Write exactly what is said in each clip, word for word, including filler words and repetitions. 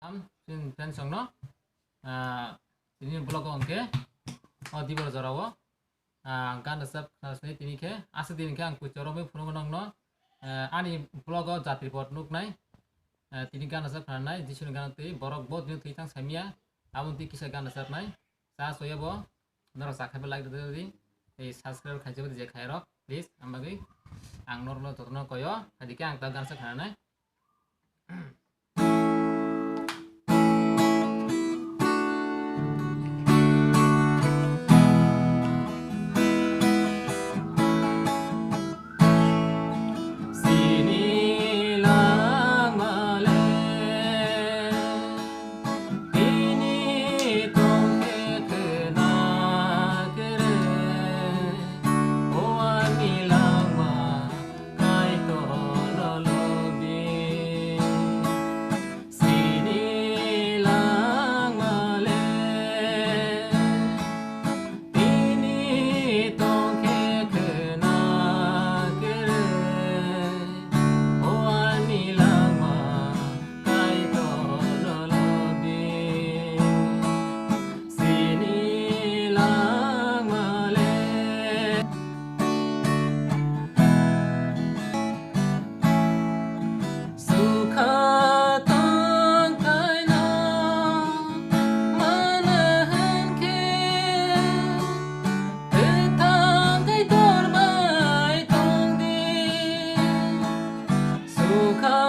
Chini friends rokno, ah, tini vlog o hwnkhe o dibor jorao, ah, gan rwchap khnasini tini khe aswk din khe ang kuchoromwi phunukgo nokno, ah, ani vlog o jatri pot nuknai, ah, tini gan rwchap khnanai Jisuni gan twi borok bo tini thwi thang saimya aboni twi kisa gan rwchapnai cha soyabo norok chakhabe like rwdi, tei subscribe khaijak di je khairok please, ang bagwi ang norokno jotono koyo, adike ang ta gan rwchap khnanai. Sini langmale, tini tongkhe khna kwrwi, o ani langma Kaitorno lobdi. Sini langmale, tini tongkhe khna kwrwi, o ani langma Kaitorno lobdi. Sini langmale. Sukha tongthaino mana hwnkhe, kwthang Kaitor bai tongdi. Sukha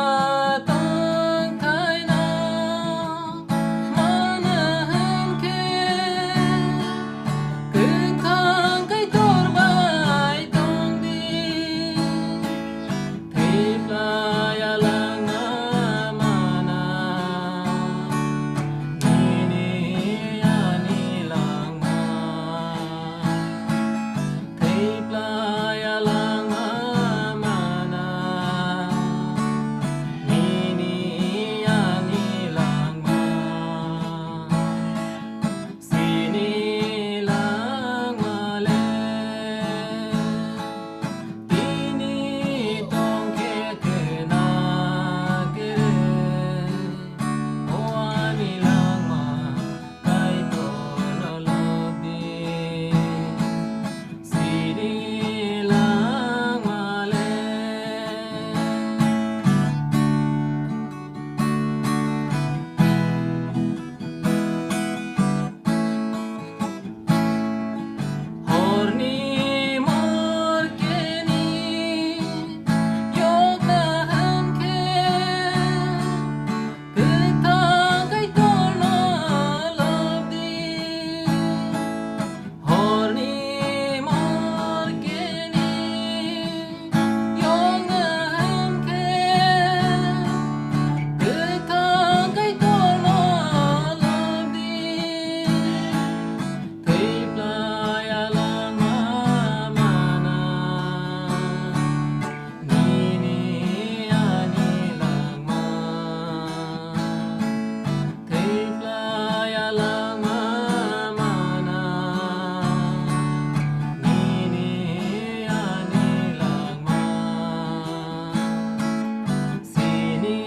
tongthaino mana hwnkhe, kwthang Kaitor bai tongdi. Thwi phlai a langma mana nini ani langma. Thwi phlai a langma mana nini ani langma. Sini langmale, tini tongkhe khna kwrwi, o ani langma Kaitorno lobdi. Sini langmale. Horni morkeni yokna hwnkhe, kwthang Kaitorno lobdi. Horni morkeni yokna hwnkhe, kwthang Kaitorno lobdi. Thwi phlai a langma mana nini ani langma. Thwi phlai a langma mana nini ani langma. Sini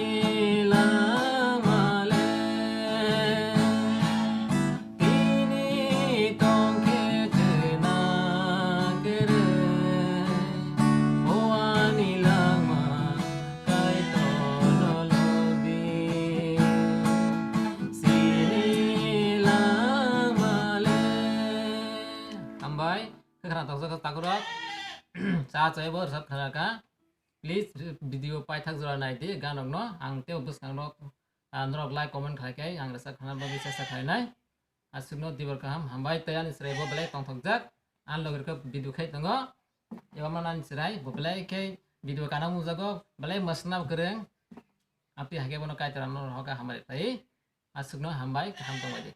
langmale. Tini tongkhe khna kwrwi, o ani langma Kaitorno lobdi. Sini langmale. Hambai, khwkhwrang tokjak takhurok. Cha chaibo rwchap khnarkha. Please video paithak jora naidi ganrokno. Ang tei bwskangrok, ah, norok like, comment khlai khe ang rwchap khna bagwi chesta khlainai. Aswkno dibor kaham, hambai tei ani chwrai bo belai tongthokjak. Ani logi rok video khai tongo. Eba mano ani chwrai bo belai khe video kana mungjago, belai mwsna kwrwng. Amtwi hai khe bono Kaitor ano rohoka hambai rwkhlai. Aswkno hambai, kaham tongbai di.